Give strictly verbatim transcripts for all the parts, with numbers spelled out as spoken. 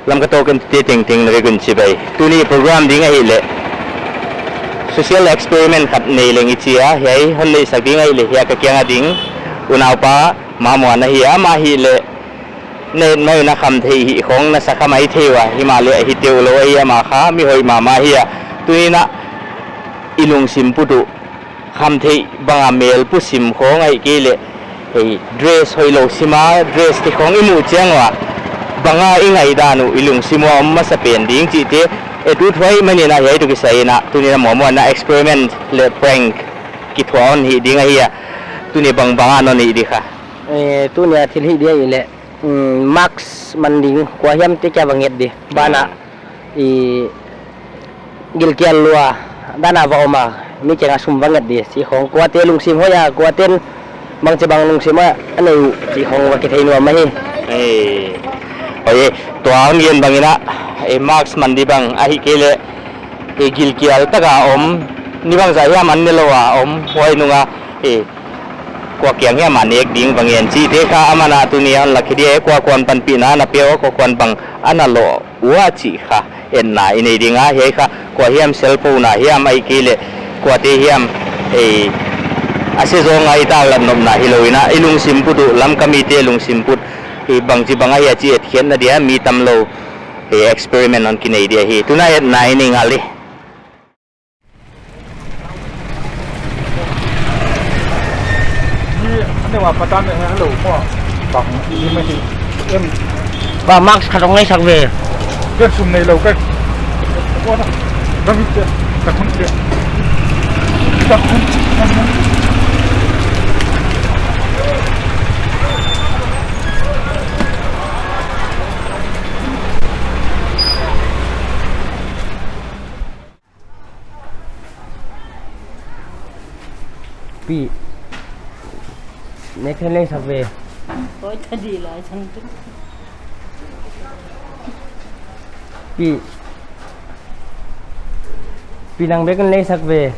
Lamka Talk entute tengteng na vek un chibai. Tuni program ding ahihleh social experiment khat nei leng i chi a, hiai hon neihsak ding ahihleh hiai ka kiang a ding unaupa Mamuan ahi a, amah ahihleh na et mai un a khamtheih hih khong na sa kha maithei ua, himahleh hi teuh lou ahi a, amah kha mi hoih mahmah ahi a. Tuni in a i lungsim put uh khamtheih bang a mel pu sim khong ahihkeileh, hei, dress hoihlou sim a, dress te khong i muh chiang ua, bang a i ngaihdan uh i lungsim ua om masapen ding chihte et ut huai manin a, hiai toh kisai in a tuni in a Mamuan in a experiment leh prank kithuah hon hih ding ahi a, tuni bang bang a non hih di kha. Eh, tuni a thil hih di ahihleh, mm, mask man ding, kua hiam te kia va nget di. Ban ah, ah, i gilkial lua dan a va om a, mi kiang a sum va nget di chih khong, kuate lungsim hoih a, kuate'n bangchibang lungsim a nei uh chih khong va kithei nuam ahi. Ei, oi, tua hon gen bang in a, ei, mask man di bang ahihkeileh, ei, gilkial tak a om, ni bangzah hiam an ne lou a om, huai nung a, ei, kua kiang hiam a nek ding bang en chihte kha aman a tuni a hon lak hi di, kua kua'n panpihna na pe ua, kua kua'n bang a na loh ua chih kha etna i nei ding a, hiai kha kua hiam cell phone a hiam ahihkeileh kuate hiam, ei, a se zawng a i taklat nopna hilou in a, i lungsim put uh, Lamka mite lungsim put, ei, bangchibang ahia chih etkhiatna dia mi tamlou, ei, experiment hon kinei di ahi. Tuni a etna i nei ngal di. Ni, ane wa patan ne hello mo. Bang, ni mai hi. Em. Ba, mask khat hong neisak ve. Ken sum neilou kai. Wa na. Dang hit te. Ka khun te. Ka khun. Pi. Nek hen lei sak ve. Oi, ta di lai chang tu. Pi. Pi nang bek hen lei sak ve.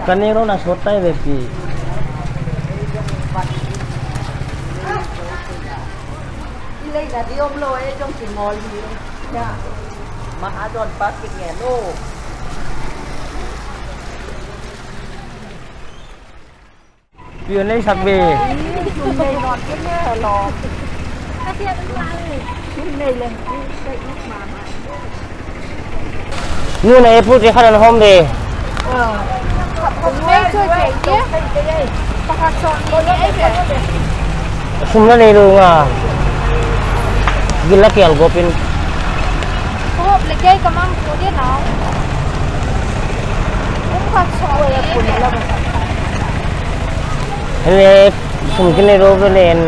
Ka nek lou na sawt tai ve Pi. I lei na di om lou e, jong ki ngol hi. Ya. Maha don pa kik ngen o. Pi hen lei sak ve. Sum nei non kik ngen lou. Sum nei leng. Nu na apple te khat hon hawm ve. Sum na neilou nga. Gil la kial gawp in. Hele, sum ki neilou ve len.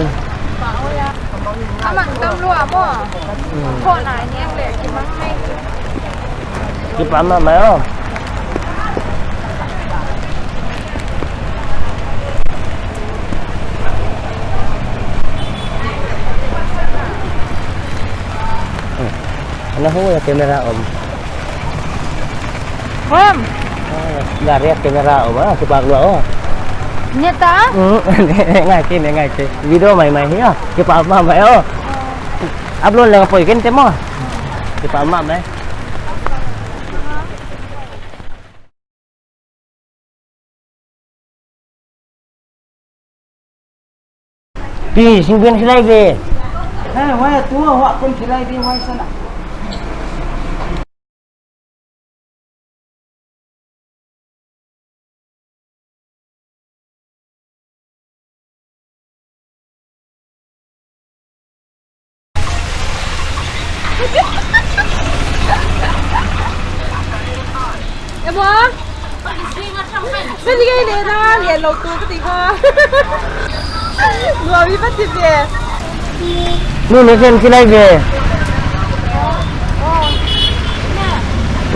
Amah tam lua maw. Hmm. Khawh nai nek leh kimang mai. Kipak mahmah o. Hmm. Ana hu ya camera om. Hom. Ah, gari a camera om, ah, kipak lua o. Neta? Hmm, ngai ke, ngai ke. Video maimai hi a, kipak mahmah o. Upload leng poi ken te maw. Kipak mahmah. Pi, sing bian silai ve. Hei, huai tu, huai kun silai ve, huai sana. Emo? Sini kei le na, lian lou tu ka ti kha. Lua mi pa ti ve. Nu ne ken silai ve.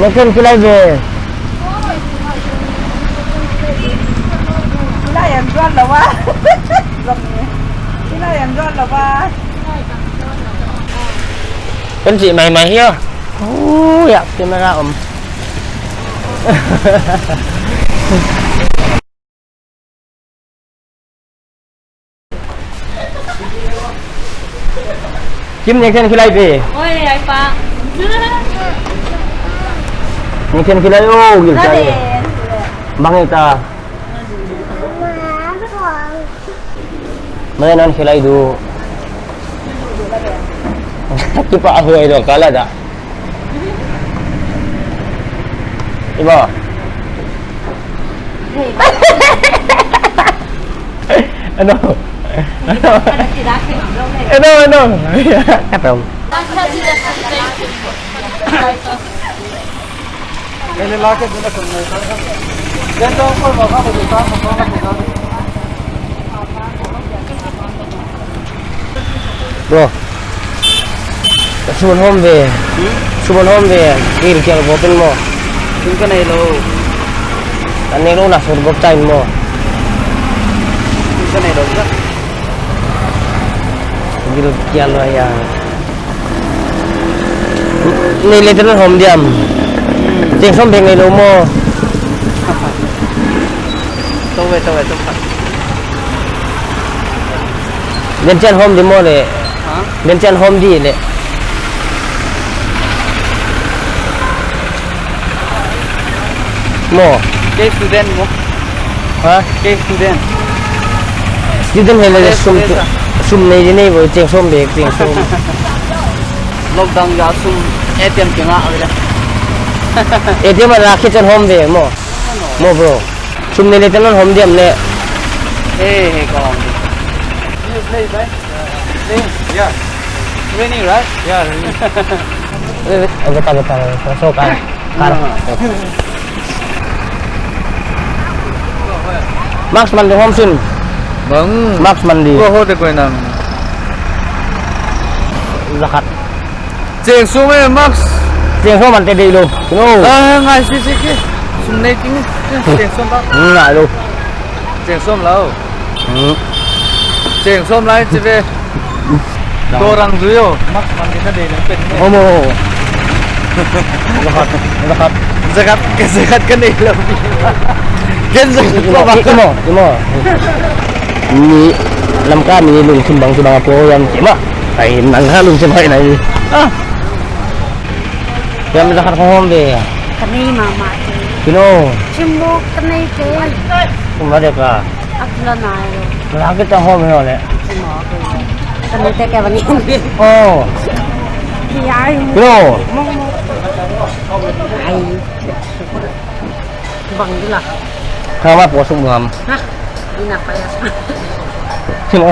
Ne ken silai ve. Silai an juan lou va. Silai an juan lou va. Kan si mai mai hia. Oh, ya, camera om. Kim, neng khen khilai pe. Oi, ai pa. Neng khen khilai o, gil. Kale. Bang e ta. Mana nan khilai du. Kipahhuai lou ka la da. Ibo. Ano? Ano, ano? Katong. Bro. Sum hon hom ve. Hmm? Sum hon hom ve. Gilkial bo pen maw. Sum ka nei lou. Ka nei lou na sur bok tain maw. Sum ka nei lou sa. Gilkial lou ya. Nei le teng hon hom diam. Hmm. Cheng sawm bek nei lou maw. Tou ve, tou ve, tou ve. Ven chian hon hom di maw le. Ha? Ven chian hon hom di le. Maw. Kei student maw. Ha? Kei student. Student hi le. Kei sum student tu, ah. Sum nei di nei bo, cheng sawm bek, cheng sawm. Lockdown a sum A T M kei ngah a ve le. A T M a lak khit chiang hon hom ve maw. Maw, bro. Sum nei le teng hon hom diam le. Hey, hey, come on. You play, right? Play? Yeah. Raining, right? Yeah, raining. Eh, eh, beta, beta, so, so, kar, kar. Mask man di hon hom sin. Bang. Mask man di. Ko ho de koi nang. Za khat. Cheng sawm e, mask. Cheng sawm man te dei lou. No. Ah, ngai si si ki. Sum nei ting. Cheng sawm ba. Ngai lou. Cheng sawm lau. Hmm. Cheng sawm lai chi ve. Dang. Tou rang zui o. Mask man te na dei lou pen. Omo. Za khat. Za khat. Za khat, za khat ka nei lou. Ken za khat. Imo, imo, imo. Ni Lamka mi lungsim bang tu bang a po yam chi maw. Ai, nang ha lungsim hoih nai. Ah. Yam za khat hon hom ve. Ka nei mahmah te. Kino. Chim maw ka nei te. Kum la de ka. Ak la nai. La ke ta hon hom ve le. Chim maw ka. Ka nei te ke bani. Oh. Ki ai. Kino. Maw, maw. Ai. Bang di la. Kau ma po sum ngam. Ha? Ina pa ya. Kino.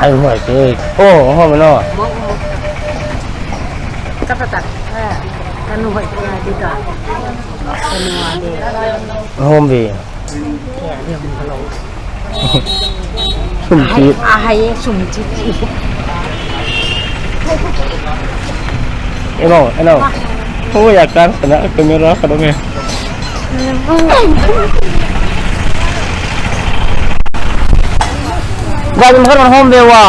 Ai huai te. Oh, hon hom no. Mo, mo. Kata tak. Eh, kanu huai te di ka. Kanu huai te. Hon hom ve. Ya, dia mun kalau. Sum chi. Ahai, ahai, sum chi. Eno, eno. Oh, ya kan, kena kamera ka dong e. Gari mahar hon hom ve ua.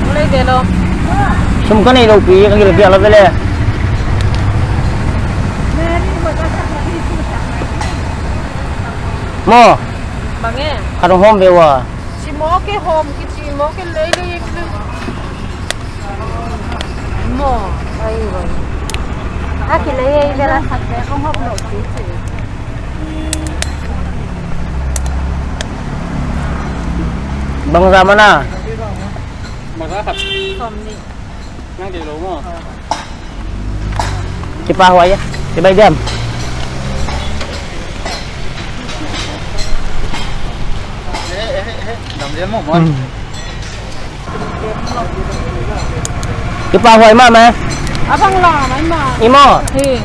Mulai de lo. Sum ka nei lou pi, ka gilkial lou ve le. Maw. Bang e? Ka hon hom ve ua. Chim maw ke hon hom, ki chim maw ke lei lei lei. Maw, ai, ai. A ki lei lei lei la. Khat le kong hop lou chi chi. Bang za mana? Bang za khat. Sawmnih. Nang dei lou maw. Kipahhuai e. Kibai diam. Dam diam maw, maw. Hmm. Kipahhuai mahmah. Abang la, mai ma. Imo. Hi.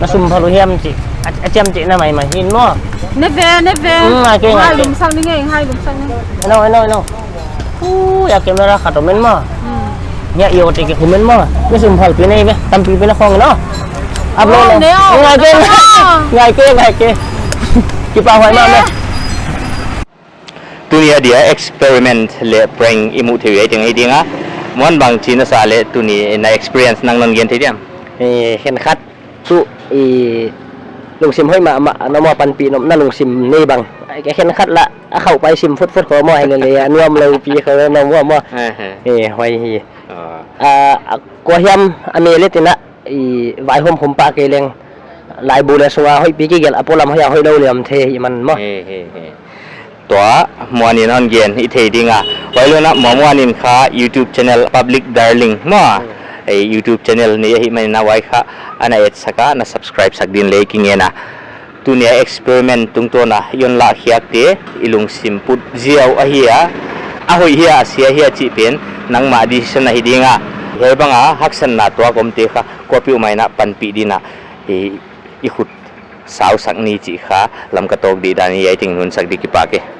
Na sum pha lou hiam chi. A, a chiam chi na mai ma hin maw. Ne ve, ne ve. Hmm, ngai ke, ngai ke. Hai lum sang ni nge, hai lum sang ni. Eno, eno, eno. Ui, a camera khat om in maw. Hmm. Nia i ot ki khum in maw. Mi sum phalpi nei ve, tampipi na khong no. Upload. Oh, lo. Ngai ke, ngai ke, ngai ke. Kipahhuai mahmah. Tuni a dia experiment le prank i mu thei uh ahi ding a. Muan bangchi na sa le tuni na experience nang non gen thei diam? Eh, khenkhat. Tu i lungsim hoih mahmah, na maw panpih nopna lungsim nei bang. Ka khenkhat lah a khauh pai sim phutphut khawng maw, hilele a nuam lou pi khawng maw maw. Ehe. Eh, huai hi. Ah. Ah, a kua hiam a mel e tina, i vaihawm khum pah kei leng, laibu leh sunga hoihpi kigelh a polam hoih a hoihlou leh om thei hi man maw. He, he, he. Tua Muan in hon gen i thei ding a. Huai lou in a Muan in kha YouTube channel Public Darling maw. Hmm. Eh, YouTube channel nei ahihman in a huai kha ana etsak a, na subscribe sak din leng i kingen a. Tuni a experiment tungtawn a i hon lahkhiakte i lungsim put ziau ahi a. A hoih hia, a sia hia chih pen nangmah decision ahi ding a. Hiai bang a haksatna tuak omte kha kuapeuhmah in a panpih din a i, i khut sau sak ni chih kha lam ka tawk di dan hi, hiai teng hun sak di, kipak e.